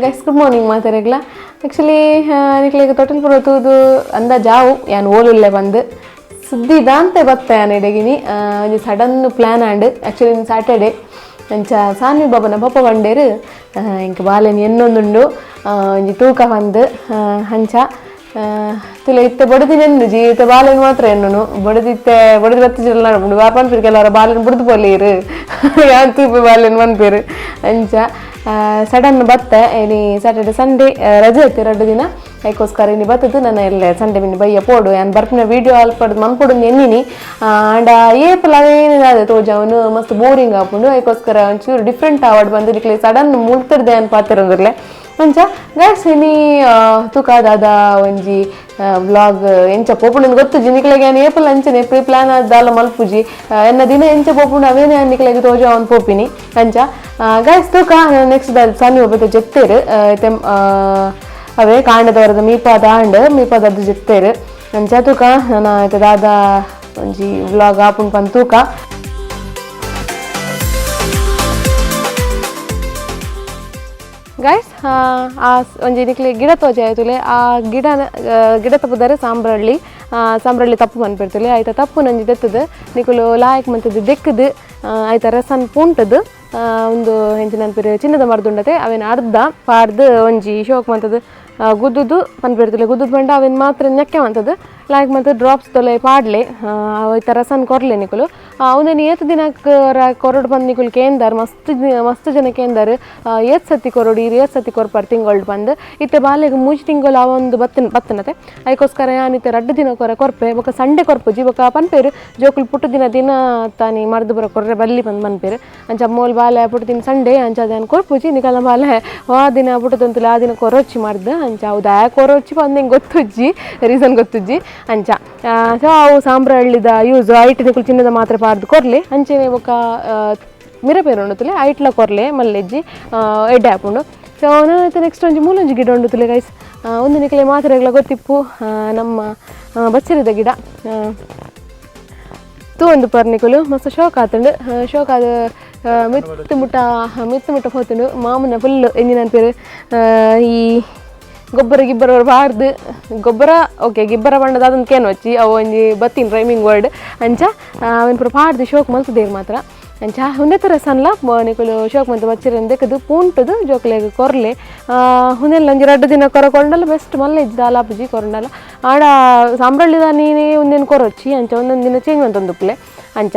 Guys good morning ಮಾತಾಡಗ್ಲ. Actually ನಿಕ್ಲೆಗ್ ತೊಟಲ್ ಪುರ ತೂದು ಅಂದಾಜಾವು ಯಾನ್ ಓಲುಲ್ಲೆ ಬಂದು ಸುದ್ದಿ ದಾಂತೆ ಬತ್ತ ಯಾನ್ ಇಡಗಿನಿ. ಒಂಜಿ sudden plan and actually Saturday ಅಂಚ ಸಾನ್ವಿ ಬಾಬನ ಪಪ್ಪ ಬಂಡೇರು ಇಂಕ ಬಾಲೆನ್ ಎನ್ನೊಂದುಂಡು ಒಂಜಿ ತೂಕ ಬಂದು ಅಂಚ ತುಲೆ ಇತ್ತೆ ಬಡದಿನ ಎನ್ನುಜಿ ಇತ್ತೆ ಬಾಲೆನ್ ಮಾತ್ರ ಎನ್ನುನು ಬಡದಿತ್ತೆ ಬಡದಿ ಬತ್ತಿಜಿಲ್ಲ ನಡಪುಂಡು ವಾರ ಪನ್ಪೇರು ಕೆಲವರ ಬಾಲೆನ್ ಬುಡ್ದು ಪೋಲೇರು ಯಾನ್ ತೂಪೆ ಬಾಲೆನ್ ಪನ್ಪೇರು ಅಂಚ ಸಡನ್ ಬತ್ತೆ. ಇನಿ ಸ್ಯಾಟರ್ಡೆ ಸಂಡೇ ರಜೆ ಇತ್ತು 2 ದಿನ, ಅದಕ್ಕೋಸ್ಕರ ಇನಿ ಬತ್ತದು ನನ್ನ ಎಲ್ಲ ಸಂಡೇ ಮಿನಿ ಬಯ್ಯ ಪೋಡು ಯಾನ್ ಬರ್ಪಿನ ವೀಡಿಯೋ ಅಲ್ಪಡ್ದು ಮನ್ಪೊಡು ಎನ್ನಿನಿ. ಆಂಡ ಏಪಲ ಅವೇನಿದೆ ತೋಜವನು ಮಸ್ತ್ ಬೋರಿಂಗ್ ಆಪುಂಡು, ಅದಕ್ಕೋಸ್ಕರ ಒಂಚೂರು ಡಿಫ್ರೆಂಟ್ ಆವಡ್ ಬಂದು ನಿಕ್ಲೆ ಸಡನ್ ಮುಲ್ತರ್ದೆ ಅನ್ ಪಾತಿರಂದಿರ್ಲೆ ಅಂಚ. ಗೈಸ್ ಇನಿ ತೂಕ ದಾದ ಒಂಜಿ ವ್ಲಾಗ್ ಎಂಚ ಪೋಪುಂಡು ಗೊತ್ತುಜಿ ನಿಕ್ಲೆಗ್ ಯಾನ್ ಏಪಲ ಅಂಚನೆ ಪ್ರೀ ಪ್ಲಾನ್ ದಾಲ ಮಲ್ಪುಜಿ, ಎನ್ನ ದಿನ ಎಂಚ ಪೋಪುಂಡು ಅವೇನೆ ನಿಕ್ಲೆಗ್ ತೋಜ ಅವನ್ ಪೋಪಿನಿ ಅಂಚ. ಗೈಸ್ ತೂಕ ನೆಕ್ಸ್ಟ್ ದಾದ ಸನ್ನಿ ಒಬ್ಬ ಜೆತ್ತೇರು ಇತ್ತೆ ಅವೇ ಕಾಂಡದವರದ ಮೀಪಾದ ಆಂಡ್ ಮೀಪಾದದ್ದು ಜೆತ್ತೇರು ಅಂಚ. ತೂಕ ನನ್ನ ಇತ್ತೆ ದಾದ ಒಂಜಿ ವ್ಲಾಗ್ ಆಪುಂಡು ಪಂದ್ ತೂಕ. ಗೈಸ್ ಆ ಒಂಜಿ ನಿಕ್ಲೆ ಗಿಡ ತೋಜಾಯ್ತುಲೆ ಆ ಗಿಡ ಗಿಡ ತಪ್ಪುದಾರೆ ಸಾಂಬ್ರಳ್ಳಿ ಸಾಂಬ್ರಳ್ಳಿ ತಪ್ಪು ಮನ್ಪಿರ್ತುಲೆ ಆಯ್ತ ತಪ್ಪು ನಂಜಿ ದೆತ್ತದು ನಿಕುಲು ಲಾಯಕ್ ಮಂತದ್ದು ದೆಕ್ಕದು ಆಯ್ತ ರಸನ್ ಪುಂಟದು ಒಂದು ಎಂಚಿನ ಅನ್ಪಿರು ಚಿನ್ನದ ಮರದುಂಡತೆ ಅವೇನು ಅರ್ಧ ಪಾಡ್ದು ಒಂಜಿ ಶೋಕ್ ಮಂತದ್ದು ಗುದ್ದುದು ಪನ್ಪಿರ್ತುಲೆ ಗುದ್ದುದು ಪಂಡ ಅವೇನು ಮಾತ್ರ ನೆಕ್ಕೆ ಮಂತದ್ದು ಲಾಯಕ್ ಮಂತದ್ದು ಡ್ರಾಪ್ಸ್ ತೊಲೆ ಪಾಡ್ಲೆ ಐತ ರಸನ್ ಕೊರ್ಲೆ ನಿಕುಲು. ಅವನೇನು ಏತ್ ದಿನಕ್ಕೆ ಕೊರಡು ಬಂದು ನಿಕುಲು ಕೇಂದಾರ್ ಮಸ್ತ್ ಮಸ್ತ್ ಜನ ಕೇಂದಾರ್ ಏತ್ ಸತಿ ಕೊರಡು ಇರು ಏತ್ ಸತಿ ಕೊರ್ಪಾರ್ ತಿಂಗಳು ಬಂದು ಇತ್ತೆ ಬಾಲೆಗೆ 3 ತಿಂಗಳು ಆ ಒಂದು ಬತ್ತನ ಬತ್ತನತೆ. ಅದಕ್ಕೋಸ್ಕರ ಯಾನಿತ್ತೆ 2 ದಿನ ಕೊರ ಕೊರ್ಪೆ ಬೊಕ ಸಂಡೆ ಕೊರ್ಪುಜಿ ಬೊಕ ಪನ್ಪೇರು ಜೋಕುಲು ಪುಟ್ಟು ದಿನ ದಿನ ತಾನಿ ಮರ್ದು ಬರ ಕೊರ್ರೆ ಬಲ್ಲಿ ಬಂದು ಮನ್ಪೇರು ಅಂಚ ಮೋಲ್ ಬಾಲೆ ಪುಟ್ಟು ದಿನ ಸಂಡೆ ಅಂಚ ಅದೇನು ಕೊರ್ಪುಜಿ ನಿಕಲ ಬಾಲೆ ಆ ದಿನ ಪುಟ್ಟದಂತಲೇ ಆ ದಿನ ಕೊರೊಚ್ಚಿ ಮರ್ದು ಅಂಚ ಹೌದಾ ಕೊರೊಚ್ಚಿ ಬಂದು ಹೆಂಗೆ ಗೊತ್ತುಜ್ಜಿ ರೀಸನ್ ಗೊತ್ತುಜ್ಜಿ ಅಂಚ. ಸೊ ಅವು ಸಾಂಬ್ರಳ್ಳಿದ ಯೂಸ್ ಐಟ್ ನಿಕುಲು ಚಿನ್ನದ ಮಾತ್ರೆ ಪಾಡ್ದು ಕೊರ್ಲೆ ಅಂಚೆನೆ ಬೊಕ ಮಿರಪೇರು ಉಂಡುತ್ತಲೆ ಐಟ್ಲ ಕೊರ್ಲೆ ಮಲ್ಲೆಜ್ಜಿ ಎಡ್ಡೆ ಆಪುಂಡು. ಸೊ ನಾನು ನೆಕ್ಸ್ಟ್ ಒಂಜಿ ಮೂಲೊಂಜಿ ಗಿಡ ಉಂಡುತ್ತಲೆ ಗೈಸ್. ಒಂದು ನಿಕಲೆ ಮಾತ್ರೆಗಳ ಗೊತ್ತಿಪ್ಪು ನಮ್ಮ ಬಚ್ಚರಿದ ಗಿಡ ತೂ ಒಂದು ಪರ್ನಿಕುಲು ಮಸ್ತ್ ಶೋಕ್ ಆತುಂಡು. ಶೋಕ್ ಆದ ಮಿತ್ತು ಮುಟ್ಟ ಮಿತ್ತು ಮುಟ್ಟ ಹೋತುಂಡು ಮಾಮನ ಫುಲ್ ಎಂಜಿನ ಅನ್ಪೇರು ಈ ಗೊಬ್ಬರ ಗಿಬ್ಬರ ಬಾರ್ದು ಗೊಬ್ಬರ ಓಕೆ ಗಿಬ್ಬರ ಬಣ್ಣದ ಅದೊಂದು ಕೇನು ವಚ್ಚಿ ಅವು ಒಂಜಿ ಬತ್ತಿನ ರೈಮಿಂಗ್ ವರ್ಡ್ ಅಂಚ ಅವನ್ ಪೂರ ಪಾಡ್ದು ಶೋಕ್ ಮಲ್ತದೇರು ಮಾತ್ರ ಅಂಚ. ಒಂದೇ ಥರ ಸನ್ಲ ನಿಕುಲು ಶೋಕ್ ಮಂತ ಬಚ್ಚಿರಂದೆ ಕದು ಪೂಂಟದು ಜೋಕ್ಲೆಗ್ ಕೊರ್ಲೆ ಒಂದೆಲ್ಲ ಒಂಜಿ 2 ದಿನ ಕೊರ ಕೊಂಡಲ್ಲ ಬೆಸ್ಟ್ ಮಲ್ಲ ಇಜ್ಜಿ ದಾಲಾಪುಜಿ ಕೊರಂಡಲ್ಲ ಆಡ ಸಾಂಬ್ರಳ್ಳಿದ ನೀನೇ ಒಂದೇನು ಕೊರೊಚ್ಚಿ ಅಂಚ ಒಂದೊಂದು ದಿನ ಚೇಂಜ್ ಮಂತೊಂದುಪ್ಲೆ ಅಂಚ.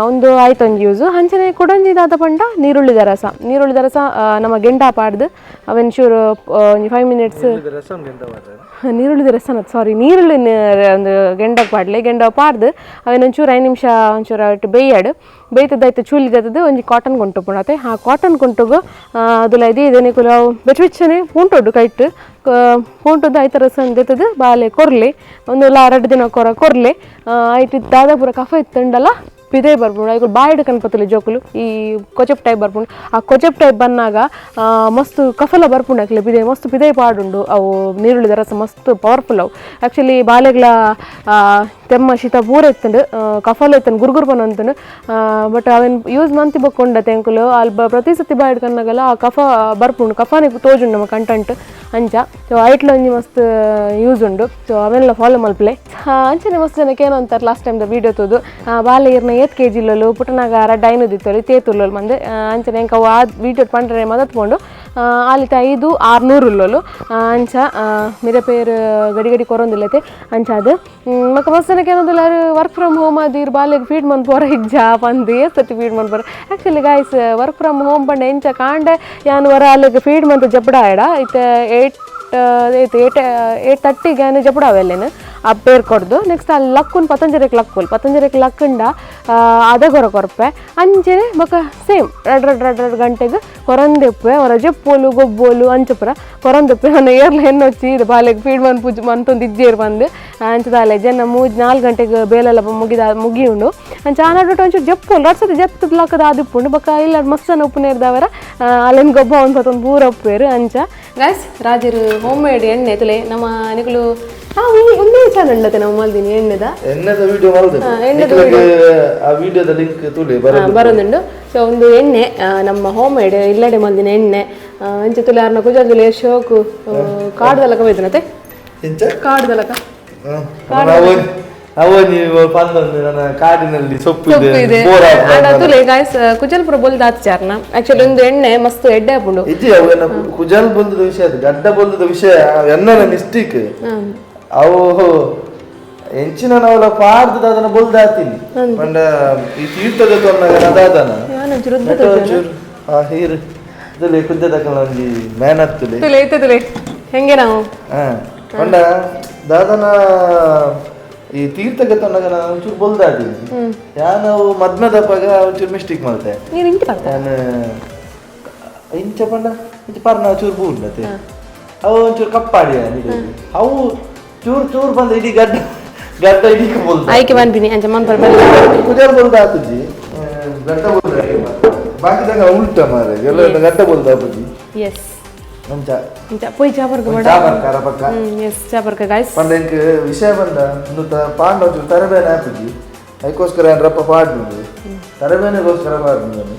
ಒಂದು ಆಯ್ತು ಒಂಜಿ ಯೂಸು. ಅಂಚನೆ ಕುಡೊಂಜಿ ದಾದ ಪಂಡ ನೀರುಳ್ಳಿದ ರಸ ನೀರುಳ್ಳಿದ ರಸ ನಮ್ಮ ಗೆಂಡ ಪಾಡ್ದು ಅವೆನ್ ಚೂರು ಒಂಜಿ 5 ಮಿನಿಟ್ಸ್ ನೀರುಳ್ಳಿದ ರಸನ ಸಾರಿ ನೀರುಳ್ಳಿ ಒಂದು ಗೆಂಡಕ್ಕೆ ಪಾಡ್ಲೆ ಗೆಂಡ ಪಾಡ್ದು ಅವೇನು ಒಂಚೂರು 5 ನಿಮಿಷ ಒಂಚೂರು ಅಟ್ಟು ಬೇಯಾಡು ಬೇಯ್ತದ್ದಾಯ್ತು ಚೂಲಿದದ್ದು ಒಂಜಿ ಕಾಟನ್ ಕೊಂಟು ಪುಣತೆ ಆ ಕಾಟನ್ ಕೊಂಟುಗು ಅದೆಲ್ಲ ಇದೆ ಇದೆ ನಿಕುಲು ಬೆಚ್ಚ ಬೆಚ್ಚನೆ ಪೂಂಟೊಡ್ಡು ಕೈಟ್ ಪೂಂಟದ್ದು ಐತ ರಸ ಅಂದೆತ್ತದು ಬಾಲೆ ಕೊರ್ಲೆ ಒಂದು 2 ದಿನ ಕೊರ ಕೊರ್ಲೆ ಆಯ್ತು ದಾದ ಪೂರ ಕಫ ಇತ್ತುಂಡಲ್ಲ ಪಿದೆ ಬರ್ಪುಂಡು. ಐಕುಲು ಬಾಯಿಡ್ ಕನ್ಪತ್ತಲೆ ಜೋಕುಲು ಈ ಕೊಚಪ್ ಟೈಪ್ ಬರ್ಪುಂಡು ಆ ಕೊಚಪ್ ಟೈಪ್ ಬನ್ನಾಗ ಮಸ್ತ್ ಕಫಲ ಬರ್ಪುಂಡು ಅಕ್ಲೆ ಪಿದೆ ಮಸ್ತ್ ಪಿದೆ ಪಾಡುಂಡು ಅವು ನೀರುಳ್ಳಿದ ರಸ ಮಸ್ತ್ ಪವರ್ಫುಲ್ ಅವು. ಆ್ಯಕ್ಚುಲಿ ಬಾಲೆಗ್ಲ ತೆಮ್ಮ ಶೀತ ಪೂರ ಇತ್ತುಂಡು ಕಫಲ ಇತ್ತಂಡು ಗುರುಗುರು ಪನಂತುಂಡು. ಬಟ್ ಅವೇನು ಯೂಸ್ ಮಂತಿ ಬಕ್ಕೊಂಡ ತೆಂಕುಲು ಅಲ್ಲಿ ಪ್ರತಿ ಸತಿ ಬಾಯಿಡ್ ಕನ್ನಾಗಲ್ಲ ಆ ಕಫ ಬರ್ಪುಂಡು ಕಫಾನೆ ತೋಜುಂಡು ನಮ್ಮ ಕಂಟೆಂಟ್ ಅಂಚ. ಸೊ ಐಟ್ಲ ಒಂಜಿ ಮಸ್ತ್ ಯೂಸ್ ಉಂಡು. ಸೊ ಅವೆಲ್ಲ ಫಾಲೋ ಮಲ್ಪಲೆ. ಅಂಚನೆ ಮಸ್ತ್ ಜನಕ್ಕೆ ಏನೋ ಅಂತಾರೆ ಲಾಸ್ಟ್ ಟೈಮ್ದ ವೀಡಿಯೋ ತೂದು ಬಾಲೆ ಇರ್ನ 8 ಕೆಜಿ ಇಲ್ಲೋಲು ಪುಟ್ಟನಾಗ 2 5 ಇತ್ತೋಲು ತೇತುಲ್ಲೋಲು ಮಂದೆ ಅಂಚನೆ ಎಂಕ ಅವು ಆ ವೀಡಿಯೋ ಪಂಡ್ರೆ ಮದತ್ಕೊಂಡು ಆಲಿತ 5 600 ಇಲ್ಲೋಲು ಅಂಚ ಮಿರೆ ಪೇರು ಗಡಿ ಗಡಿ ಕೊರೊಂದಿಲ್ಲತೆ ಅಂಚ ಅದು ಮಕ್ಕ ಮಸ್ತ್ ಜನಕ್ಕೆ ಏನೊಂದಿಲ್ಲ work from home ಅದು ಇರು ಬಾಲೆಗೆ ಫೀಡ್ ಮನ್ಪೋರ ಇಜ್ಜ ಪಂದು ಏ ಸತಿ feed ಮನ್ಪೋರ. Actually guys work from home ಪಂಡ ಎಂಚ ಕಾಂಡೆ ಯಾನ್ ವರ ಅಲ್ಲಿಗೆ ಫೀಡ್ ಮಂತ ಜಪಡ ಆಯಡ ಇತ್ತೆ 8:30 ಯಾನ್ ಜಪಡ ಅವೆಲ್ಲೇನು ಆ ಪೇರ್ ಕೊಡ್ದು ನೆಕ್ಸ್ಟ್ ಅಲ್ಲಿ ಲಕ್ಕುನ್ ಪತಂಜರಿಗೆ ಲಕ್ಕುಲ್ ಪತಂಜರಿಗೆ ಲಕ್ಕುಂಡ ಅದೇ ಕೊರ ಕೊರ್ಪೆ ಅಂಚೆನೆ ಬೊಕ ಸೇಮ್ ರಡ್ ರಡ್ ರಡ್ ರಡ್ ಗಂಟೆಗೆ ಕೊರಂದೆಪ್ಪೆ ಹೊರ ಜಪ್ಪೋಲು ಗೊಬ್ಬೋಲು ಅಂಚಪುರ ಕೊರಂದೆಪ್ಪೆ ನನ್ನ ಏರ್ಲ ಹೆಣ್ಣೊಚ್ಚಿ ಇದು ಬಾಲೆಗೆ ಫೀಡ್ ಮನ್ ಪೂಜೆ ಮಂತೊಂದು ಇಜ್ಜೇರು ಬಂದು ಅಂಚದಾಲೆ ಜನ 3 4 ಗಂಟೆಗೆ ಬೇಲೆಲ್ಲ ಮುಗಿಯುಂಡು ಅಂಚ ಆನಾಡು ಒಂಚೂರು ಜಪ್ಪೋಲು ರಡ್ ಸತಿ ಜತ್ತದ ಲಕ್ಕದ ಆದಿಪ್ಪುಂಡು ಬೊಕ ಇಲ್ಲ ಮಸ್ತ್ ಜನ ಉಪ್ಪು ನೇರ್ದವರ ಅಲ್ಲೇನು ಗೊಬ್ಬ ಒಂದು ಪತ್ತೊಂದು ಪೂರ ಉಪ್ಪೇರು ಅಂಚ. ಗೈಸ್ ರಾಜರು ಹೋಮ್ ಮೇಡ್ ಎಣ್ಣೆ ತುಲೆ ನಮ್ಮ ನಿಕುಲು ಒಂದೇ ಚಾನಲ್ ಉಂಡತೆ ನಾವು ಮಲ್ದಿನಿ ಎಣ್ಣೆದ ಎಣ್ಣೆದ ವಿಡಿಯೋ ಮಲ್ದಿನಿ ಆ ವಿಡಿಯೋದ ಲಿಂಕ್ ತುಲೆ ಬರೋದುಂಡು. ಸೊ ಒಂದು ಎಣ್ಣೆ ನಮ್ಮ ಹೋಮ್ ಮೇಡ್ ಇಲ್ಲಡೆ ಮಲ್ದಿನ ಎಣ್ಣೆ ಇಂಚ ತುಲೆ ಅರ್ನ ಕುಜಲ್ ಶೋಕು ಕಾಡ್ದಲಕ ಹೋಯ್ತನತೆ ಎಂಚ ಕಾಡ್ದಲಕ ಅವು ನೀವು ಪಂದೊಂದು ನನ್ನ ಕಾಡಿನಲ್ಲಿ ಸೊಪ್ಪು ಇದೆ. ತುಲೆ ಗಾಯ್ಸ್ ಕುಜಲ್ಪುರ ಬೊಲ್ದು ಆತ್ಚಾರ್ನ ಆಕ್ಚುಲಿ ಒಂದು ಎಣ್ಣೆ ಮಸ್ತ್ ಎಡ್ಡೆ ಆಪುಂಡು. ಇಜ್ಜಿ ಅವು ಎನ್ನ ಕುಜಲ್ ಬೊಲ್ದದ ವಿಷಯ, ಅದು ಗಡ್ಡ ಬೊಲ್ದದ ವಿಷಯ, ಎನ್ನನ ಮಿಸ್ಟೇಕ್. ಅವು ಎಂಚಿನ ನಾವೆಲ್ಲ ಪಾಡ್ದದ ಅದನ್ನ ಬೊಲ್ದು ಹಾತೀನಿ ಪಂಡ ಈ ತೀರ್ಥದ ತೊನ್ನಾಗ ಅದಾದನ ಆ ಹೀರು ತುಲೆ ಕುದ್ದದಕಲ್ಲ ಒಂಜಿ ಮ್ಯಾನ್ ತುಲೆ ತುಲೆ ಐತೆ ತುಲೆ ಹೆಂಗೆ ನಾವು ಪಂಡ ದಾದನ ಈ ತೀರ್ಥಕ್ಕೆ ತೊನ್ನಾಗ ನಾನು ಒಂಚೂರು ಬೊಲ್ದಾತೀನಿ. ಯಾನವು ಮದ್ಮದಪ್ಪಾಗ ಒಂಚೂರು ಮಿಸ್ಟೇಕ್ ಮಾಡ್ತೆ. ನೀರು ಇಂಚ ಬರ್ತಾ ನಾನು ಇಂಚ ಪಂಡ ಇಂಚ ಪರ್ನ ಚೂರು ಬೂಡ್ಲತೆ ಅವು ಒಂಚೂರು ಕಪ್ಪಾಡಿ ಅವು ಚೂರು ಚೂರು ಬಂದ ಇಡೀ ಗಡ್ಡ ಗಡ್ಡ ಇಡೀ ಬೋಲ್ದ ಆಯ್ಕೆ ಬಂದಿನಿ ಅಂಚ ಮನ್ ಪರ್ ಕುಜಾರ್ ಬೋಲ್ದ ಆತುಜಿ ಗಡ್ಡ ಬೋಲ್ದ ಬಾಕಿದಾಗ ಉಲ್ಟ ಮಾರೆ ಎಲ್ಲ ಗಡ್ಡ ಬೋಲ್ದ ಆಪುಜಿ. ಎಸ್ ಅಂಚ ಇಂಚ ಪೋಯ್ ಚಾಪರ್ಕ ಬಡ ಚಾಪರ್ಕಾರ ಪಕ್ಕ. Yes Chaparka guys. ಪಂಡ ಎಂಕ್ ವಿಷಯ ಬಂದ ಒಂದು ಪಾಂಡ ಒಂಚೂರು ತರಬೇನೆ ಆಪುಜಿ, ಅದಕ್ಕೋಸ್ಕರ ರಪ್ಪ ಪಾಡ್ನುಂಡು ತರಬೇನೆಗೋಸ್ಕರ ಪಾಡ್ನು.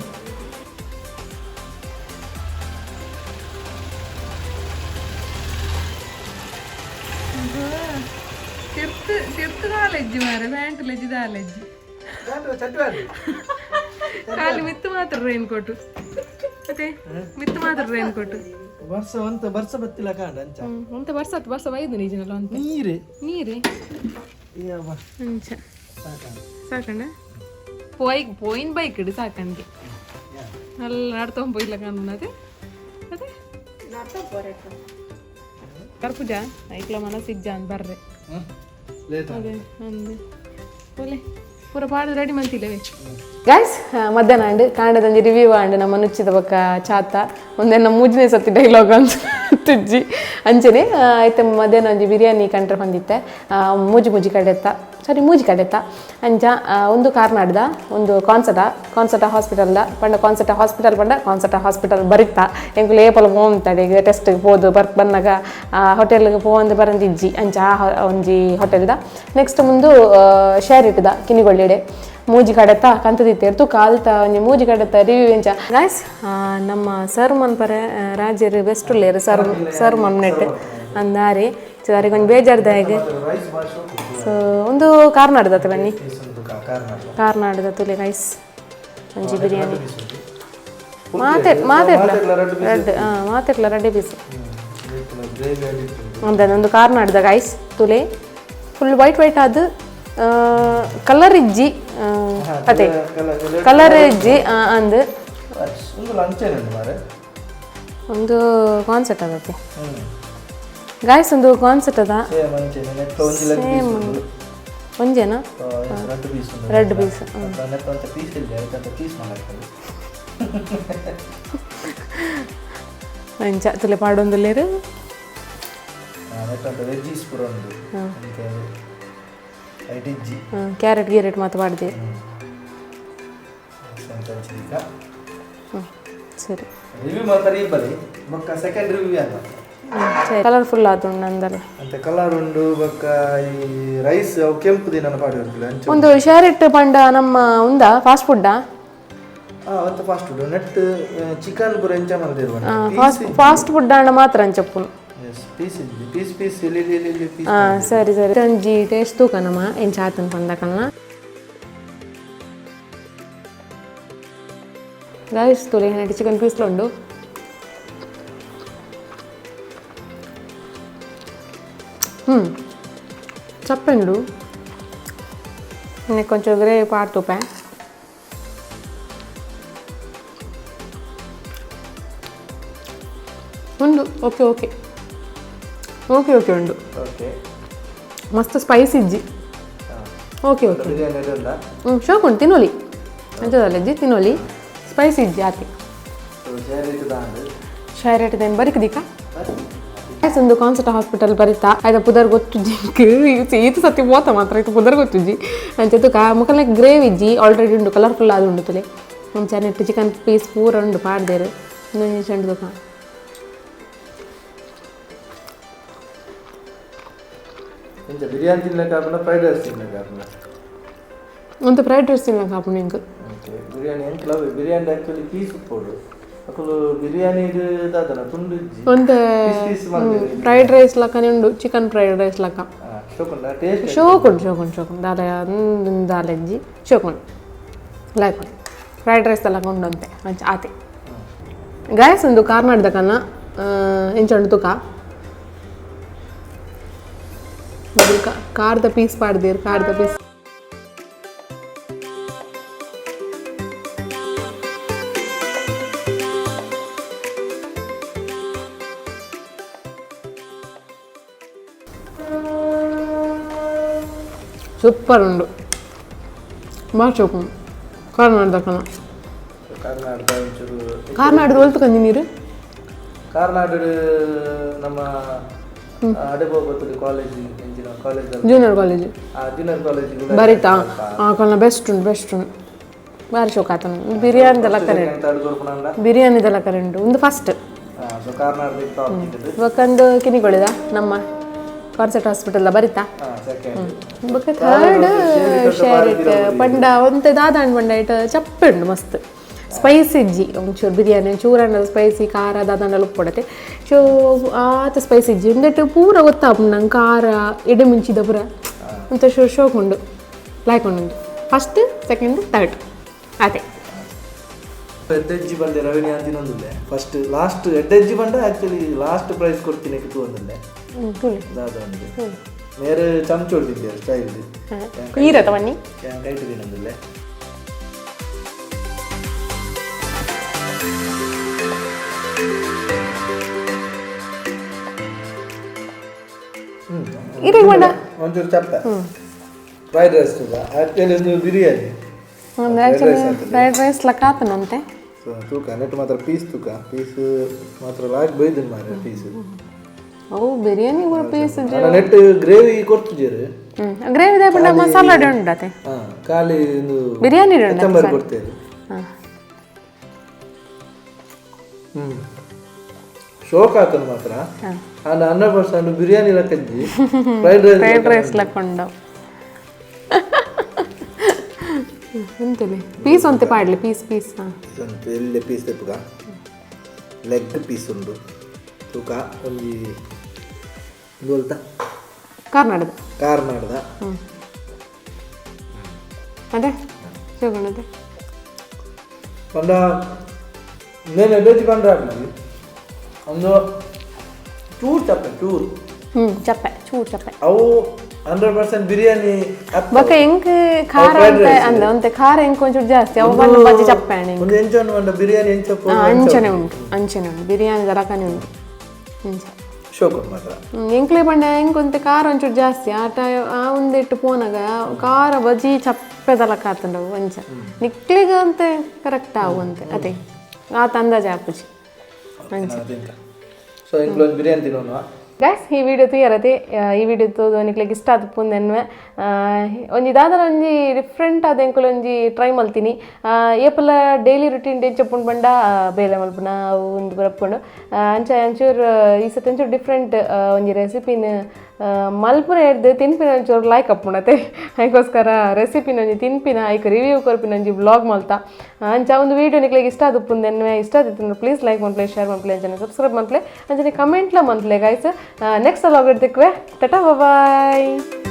ಖಾಲಿ ಮಿತ್ತು ಮಾತ್ರ ರೈನ್ ಕೋಟು ಅದೇ ಮಿತ್ತು ಮಾತ್ರ ರೈನ್ ಕೋಟು. ವರ್ಷ ಅಂತ ವರ್ಷ ಬತ್ತಿಲ್ಲ ಕಾಂಡ ಅಂಚ ಅಂತ ವರ್ಷ ಹತ್ತು ವರ್ಷ ಬೈದು ನಿಜನಲ್ಲ ಅಂತ ನೀರೇ ನೀರೇ ಅಂಚ ಸಾಕಂಡ ಪೋಯ್ ಪೋಯಿನ್ ಬೈಕ್ ಇಡು ಸಾಕಂಗೆ നല്ല ನಡ್ತೊಂದು ಪೋಯಿಲ್ಲ ಕಾಣುತ್ತದೆ ಅದೇ ಕರ್ಪುಜ ಐಕ್ಲ ಮನಸ್ಸಿಜ್ಜ ಅಂದ್ ಬರ್ರೆ ಅದೇ ಅಂದೆ ಪೋಲೆ ಪೂರ ಪಾಡು ರೆಡಿ ಮಂತಿಲ್ಲವೇ ಗಾಯ್ಸ್. ಮಧ್ಯಾಹ್ನ ಅಂಡ್ ಕಾಂಡದಂಜಿ ರಿವ್ಯೂ ಆಂಡ್ ನಮ್ಮ ನುಚ್ಚಿದ ಬೊಕ್ಕ ಚಾತ ಒಂದೆನ್ನ ಮೂಜನೇ ಸತಿ ಡೈಲಾಗ್ ಅಂತ ತುಜ್ಜಿ ಅಂಚನೆ ಐತೆ. ಮಧ್ಯಾಹ್ನ ಒಂಜಿ ಬಿರಿಯಾನಿ ಕಂಟ್ರೆ ಬಂದಿತ್ತೆ ಮೂಜಿ ಮೂಜಿ ಕಡೆತ್ತ ಸಾರಿ ಮೂಜಿ ಕಡೆತ್ತ ಅಂಚ ಒಂದು ಕಾರ್ನಾಡ್ದ ಒಂದು ಕಾನ್ಸಟ ಕಾನ್ಸಟ ಹಾಸ್ಪಿಟಲ್ದ ಪಂಡ ಕಾನ್ಸಟ ಹಾಸ್ಪಿಟಲ್ ಪಂಡ ಕಾನ್ಸಟ ಹಾಸ್ಪಿಟಲ್ ಬರಿತ್ತ ಎಂಕುಲು ಏಪಲ ಪೋಂತಾಡೆ ಈಗ ಟೆಸ್ಟ್ ಪೋದು ಬರ್ ಬನ್ನಗ ಹೋಟೆಲ್ಗೆ ಪೋಂದು ಬರಂದಿಜ್ಜಿ ಅಂಚ ಒಂಜಿ ಹೋಟೆಲ್ದ. ನೆಕ್ಸ್ಟ್ ಮುಂದು ಶೇರ್ ಇಟ್ಟದ ಕಿನಿಗೊಳ್ಳಿಡೆ ಮೂಜಿ ಕಡೆತ ಕಂತದಿತ್ತೇರ್ತು ಕಾಲ್ತ ಒಂಜಿ ಮೂಜಿ ಕಡೆತ ರಿವ್ಯೂ ಎಂಚ ಗಾಯ್ಸ್. ನಮ್ಮ ಸರ್ ಮನ್ಪರೆ ರಾಜರು ಬೆಸ್ಟ್ ಉಲ್ಲೇರು ಸರ್ ಸರ್ ಮನ್ನೆಟ್ ಅಂದಾರೆ ಸರಿ ಕೊಂಚ ಬೇಜಾರ್ದಾಯಗ್. ಸೊ ಒಂದು ಕಾರ್ನಾಡ್ದತ್ತೆ ಬನ್ನಿ ಕಾರ್ನಾಡ್ದ ತುಲೆ ರೈಸ್ ಒಂಜಿ ಬಿರಿಯಾನಿ ಮಾತೆ ಮಾತೆಟ್ಲ ರಡ್ಡ್ ಮಾತೆಟ್ಲ ರಡ್ಡೆ ಪೀಸ್ ಒಂದು ಕಾರ್ನಾಡ್ದ ರೈಸ್ ತುಲೆ full white white ಅದು ಕಲರ್ ಇಜ್ಜಿ ಅದೇ ಕಲರ್ ಇಜ್ಜಿ ಅಂದ್ ಒಂದು ಕಾನ್ಸೆಪ್ಟ್ ಅದಕ್ಕೆ ಗಾಯ್ಸ್ ಒಂದು ಕಾನ್ಸೆಪ್ಟ್ ಅದ ಒಂಜೇನಾ ರೆಡ್ ಪೀಸ್ ಅಂಚ ತುಲೆ ಪಾಡೊಂದುಲ್ಲೇರು ಕ್ಯಾರೆಟ್ ಗೀರೆಟ್ ಮಾತು ಪಾಡ್ದೆ. ಸರಿ ರಿವ್ಯೂ ಮಾಡ್ತಾರೆ ಇಬ್ಬರಿ ಬೊಕ್ಕ ಸೆಕೆಂಡ್ ರಿವ್ಯೂ ಅಂತ ಕಲರ್ಫುಲ್ ಆತುಂಡು ಅಂದಲ್ಲ ಅಂತೆ ಕಲರ್ ಉಂಡು ಬೊಕ್ಕ ಈ ರೈಸ್ ಅವು ಕೆಂಪು ದಿನ ಪಾಡಿ ಒಂದು ಶೇರೆಟ್ ಪಂಡ ನಮ್ಮ ಉಂದ ಫಾಸ್ಟ್ ಫುಡ್ಡಾ ಅಂತ fast food net chicken ಪೂರ ಎಂಚ ಮಲ್ದಿರುವ ಫಾಸ್ಟ್ ಫುಡ್ ಅಣ್ಣ ಮಾತ್ರ ಅಂಚಪ್ಪುನು piece piece piece ಇಲ್ಲಿ ಪೀಸ್. ಸರಿ ಸರಿ ಒಂಜಿ ಟೇಸ್ಟ್ ತೂಕನಮ್ಮ ಎಂಚ ಆತನ್ ಪಂದಕಲ್ನ ಗೈಸ್ ತುಲೆ ನೆಟ್ ಚಿಕನ್ ಪೀಸ್ಲು ಉಂಡು. ಚಪ್ಪೆಂಡು కొంచెం గ్రేవీ పాడుతూపా ಉಂಡು. Okay okay okay okay ಉಂಡು. ಓಕೆ ಮಸ್ತ್ ಸ್ಪೈಸಿ ಇಜ್ಜಿ. Okay okay biryani ಉಂಡ ಶೋಕ್ ಉಂಟು ತಿನ್ನೋಲಿ ಅಂಚದಲ್ಲ ಇಜ್ಜಿ ತಿನ್ನೋಲಿ ಸ್ಪೈಸಿ ಇಜ್ಜಿ ಆತೆ. ಶೇರ್ ಇಟ್ಟಿದ್ದೇನೆ ಬರಿಕ್ ದಿಕ್ಕ ಒಂದು ಕಾನ್ಸರ್ಟ್ ಹಾಸ್ಪಿಟಲ್ ಬರಿತಾ ಆಯ್ತಾ ಪುದರ್ ಗೊತ್ತುಜ್ಜಿ ಈತ ಸತಿ ಪೋತ ಮಾತ್ರ ಇದು ಪುದರ್ ಗೊತ್ತುಜ್ಜಿ ಅಂಚ ತುಕ ಮುಖಲ ಗ್ರೇವಿ ಇಜ್ಜಿ ಆಲ್ರೆಡಿ ಉಂಡು ಕಲರ್ಫುಲ್ ಆದ್ ಉಂಡು ತುಲೆ ಅಂಚ net chicken piece ಪೂರ ಉಂಡು ಪಾಡ್ದೇರು ಇನ್ನೊಂದು ಚೆಂಡು ತುಕ ಎಂಚ ಬಿರಿಯಾನಿ ತಿನ್ನಕ್ಕೆ ಆಪುಂಡ ಫ್ರೈಡ್ ರೈಸ್ ತಿನ್ನಕ್ಕೆ ಆಪುಂಡ ಒಂದು ಫ್ರೈಡ್ ರೈಸ್ ತಿನ್ನಕ್ಕೆ ಆಪುಂಡು ಎಂಕ್. ಓಕೆ ಬಿರಿಯಾನಿ ಎಂಕ್ love biryani actually piece ಉಪ್ಪೊಡು. ಅಕುಲು ಬಿರಿಯಾನಿ ದಾದನ ತುಂಡು ಇಜ್ಜಿ ಒಂತೆ piece piece ಮಲ್ತೆರ್. ಫ್ರೈಡ್ ರೈಸ್ ಲಕ್ಕನೆ ಉಂಡು, chicken fried rice ಲಕ್ಕ. ಶೋಕುಂಡ ಟೇಸ್ಟ್? ಶೋಕುಂಡು ಶೋಕುಂಡು ಶೋಕುಂಡು, ದಾಲ ದಾಲೆಜ್ಜಿ, ಶೋಕುಂಡು like fried rice ಲಕ್ಕ ಉಂಡು ಅಂತೆ ಅಂಚ ಆತೆ. ಗಾಯಸ್, ಒಂದು ಕಾರ್ನಾಡ್ದ ಕನ್ನ ಎಂಚ ಉಂಡು ತುಕ. ಮೊದಲು ಕಾರ್ದ ಪೀಸ್ ಪಾಡ್ದಿರ್, ಕಾರ್ದ ಪೀಸ್ ಸೂಪರ್ ಉಂಡು. ಭಾಳ ಶೋಕುಂಡು ಕಾರ್ನಾಡ್ದ ಕನ್ನ. ಕಾರ್ನಾಡ್ದ ಒಂಚೂರು. ಕಾರ್ನಾಡ್ದ ಒಲ್ತು ಕಂಜಿ ನೀರು? ಕಾರ್ನಾಡ್ ನಮ್ಮ ಅಡೆಬೋಗತ್ತುಡಿ ಕಾಲೇಜ್, ಎಂಚಿನ college? Junior college. ಆ ಜೂನಿಯರ್ ಕಾಲೇಜ್. ಬರಿತಾ ಆ ಬೆಸ್ಟ್ ಉಂಟು, ಬೆಸ್ಟ್ ಉಂಟು. ಬಾರಿ ಶೋಕ್ ಆತನ ಬಿರಿಯಾನಿದೆಲ್ಲ ಕರೆ. ಬಿರಿಯಾನಿದೆಲ್ಲ ಕರೆ ಉಂಟು ಒಂದು ಫಸ್ಟ್. ಸೊ ಕಾರ್ನಾಡ್ ಟಾಪ್ ಇದ್ದದ್ದು. ಬೊಕ್ಕಂದು ಕಿನಿಗೊಳಿದ ನಮ್ಮ ಕಾನ್ಸೆಪ್ಟ್ ಹಾಸ್ಪಿಟಲ್ ಬರಿತಾ. ಸೆಕೆಂಡ್. ಬೊಕ್ಕ third share it. ಪಂಡ ಒಂತೆ ದಾದಾಂಡ್ ಪಂಡ ಇಟ್ ಚಪ್ಪೆ ಉಂಡು, ಮಸ್ತ್ ಸ್ಪೈಸಿ ಇಜ್ಜಿ. ಒಂಚೂರು ಬಿರಿಯಾನಿ ಒಂಚೂರು ಸ್ಪೈಸಿ ಖಾರ ದಾದಾಂಡಲ ಉಪ್ಪುಡತೆ. ಸೊ ಆತ ಸ್ಪೈಸಿ ಇಜ್ಜಿ. ಉಂದೆಟ್ ಪೂರ ಗೊತ್ತಾಪುಂಡು ನಂಗೆ, ಖಾರ ಎಡೆಮಿಂಚಿದ ಪೂರ ಅಂತ. ಶೋ ಶೋಕ್ ಉಂಡು, ಲಾಯ್ಕ್ ಉಂಡು. First, second, third ಅದೇ. ಎಡ್ಡೆಜ್ಜಿ ಬಂದೆ ರವಿನಿ ಅಂತಿನೊಂದಿಲ್ಲ. ಫಸ್ಟ್ ಲಾಸ್ಟ್ ಎಡ್ಡೆಜ್ಜಿ ಬಂಡ actually last prize ಕೊಡ್ತೀನಿ ಒಂದಿಲ್ಲ. ದಾದ ಒಂದು ಮೇರೆ ಚಮಚ ಹೊಡ್ದಿದ್ದೆ ಸ್ಟೈಲ್. ಈರತ ಬನ್ನಿ. ಕೈಟ್ ತಿನ್ನೊಂದಿಲ್ಲ. ಇರಗ್ ಬೇಡ. ಒಂಚೂರು ಚಪ್ಪೆ fried rice actually, ಒಂದು ಬಿರಿಯಾನಿ. Actually fried rice ಲಕ್ಕಾತನಂತೆ. ಸೊ ತೂಕ ನೆಟ್ ಮಾತ್ರ ಪೀಸ್ ತೂಕ, ಪೀಸ್ ಮಾತ್ರ ಲಾಗ್ ಬೈದಿನ ಮಾರೆ ಪೀಸ್. ಓ, ಬಿರಿಯಾನಿ ಕೂಡ piece. Net gravy ಕೊಡ್ತಿದ್ದೀರಿ. Gravy ಪಂಡ ಮಸಾಲ ಉಂಡತೆ. ಹಾ, ಖಾಲಿ ಒಂದು ಬಿರಿಯಾನಿ. ಕೊತ್ತಂಬರಿ ಕೊಡ್ತೇವೆ. ಶೋಕ್ ಆತನ ಮಾತ್ರ. ನಾನು 100% biryani ಲಕ್ಕಜ್ಜಿ, fried rice. Fried rice ಲಕ್ಕೊಂಡು ಎಂತಲೆ piece ಒಂತೆ ಪಾಡ್ಲಿ, ಪೀಸ್ ಪೀಸ್. ಹಾಂ. ಎಲ್ಲೆ ಪೀಸ್ ತೆಪ್ಪುಗ, ಲೆಗ್ ಪೀಸ್ ಉಂಡು ತೂಕ ಒಂಜಿ ಒಂದು ಕಾರ್ನಾಡದ. ಕಾರ್ನಾಡದ. ಅದೇ ಶೋಕಣದೆ. ಪಂಡ నేను ಎಡ್ಡೆಜ್ಜಿ ಪಂಡ್ರೆ ಆಗ್ತದೆ ಒಂದು ಚೂರು ಚಪ್ಪೆ ಚೂರು. ಹ್ಞೂ, ಚಪ್ಪೆ ಚೂರು ಚಪ್ಪೆ. ಅವು 100% ಬಿರಿಯಾನಿ. ಬೊಕ ಎಂಕ್ ಖಾರ ಅಂತ ಅಂದ ಒಂತೆ ಖಾರ ಎಂಕ್ ಒಂಚೂರು ಜಾಸ್ತಿ ಅವು ಬಂದು ಬಜ್ಜಿ ಚಪ್ಪೆ. ಒಂದು ಎಂಚ ಉಂಡು ಬಿರಿಯಾನಿ ಎಂಚ? ಅಂಚನೆ ಉಂಟು, ಅಂಚನೆ ಉಂಟು. ಬಿರಿಯಾನಿ ದರಕನೆ ಉಂಟು ಅಂಚ. ಶೋಕ್ ಮಾತ್ರ. ಎಂಕ್ಲೆ ಪಂಡ ಎಂಕ್ ಒಂತೆ ಖಾರ ಒಂಚೂರು ಜಾಸ್ತಿ ಆಟ ಆ ಒಂದಿಟ್ಟು ಪೋನಾಗ ಖಾರ ಬಜ್ಜಿ ಚಪ್ಪೆ ದಲಕ ಆತಂಡವು ಅಂಚ. ನಿಕ್ಲಿಗ ಅಂತೆ ಕರೆಕ್ಟ್ ಆವು ಅಂತೆ, ಅದೇ ಆತ ಅಂದಾಜೆ ಆಪುಜಿ ಅಂಚ. ಸೊ ಇಂಕ್ಲೊಂದು ಬಿರಿಯಾನಿ ತಿನ್ನೋಣ. ಗೈಸ್, ಈ ವಿಡಿಯೋ ತೂಯರತೆ, ಈ ವಿಡಿಯೋ ತೂದು ನಿಕ್ಲೆಗ್ ಇಷ್ಟ ಆದ್ ಪುಂದೆನ್ವೆ. ಒಂಜಿ ದಾದನ ಒಂಜಿ ಡಿಫ್ರೆಂಟ್ ಆದ ಎಂಕುಲು ಒಂಜಿ ಟ್ರೈ ಮಲ್ತೀನಿ. ಏಪಲ ಡೈಲಿ ರುಟೀನ್ ಎಂಚ ಪಂಡ ಬೇಲೆ ಮಲ್ಪುನ ಅವು ಒಂದು ಬರಪ್ಪುಂಡು ಅಂಚ. ಒಂಚೂರು ಈ ಸತಿ ಒಂಚೂರು ಡಿಫ್ರೆಂಟ್ ಒಂಜಿ ರೆಸಿಪಿನ ಮಲ್ಪುನ ಹಿಡ್ದು ತಿನ್ಪಿನ ಒಂಚೂರು ಲೈಕ್ ಅಪ್ಪುಂಡತೆ. ಅದಕ್ಕೋಸ್ಕರ ರೆಸಿಪಿನ ಒಂಜಿ ತಿನ್ಪಿನ ಐಕ್ ರಿವ್ಯೂ ಕೊರ್ಪಿನ ಒಂಜಿ ಬ್ಲಾಗ್ ಮಲ್ತ ಅಂಚ. ಒಂದು ವೀಡಿಯೋ ನಿಕ್ಲೆಗ್ ಇಷ್ಟ ಆದುಪ್ಪುಂದೆನ್ವೆ. ಇಷ್ಟ ಆದಿತ್ತಂದ್ರೆ ಪ್ಲೀಸ್ ಲೈಕ್ ಮನ್ಪ್ಲೆ, ಶೇರ್ ಮನ್ಪ್ಲೆ, ಅಂಚನೆ ಸಬ್ಸ್ಕ್ರೈಬ್ ಮನ್ಪ್ಲೆ, ಅಂಚನೆ ಕಮೆಂಟ್ಲ ಮನ್ಪ್ಲೆ guys. Next vlog ಇಡ್ತಿಕ್ವೆ. Tata, bye.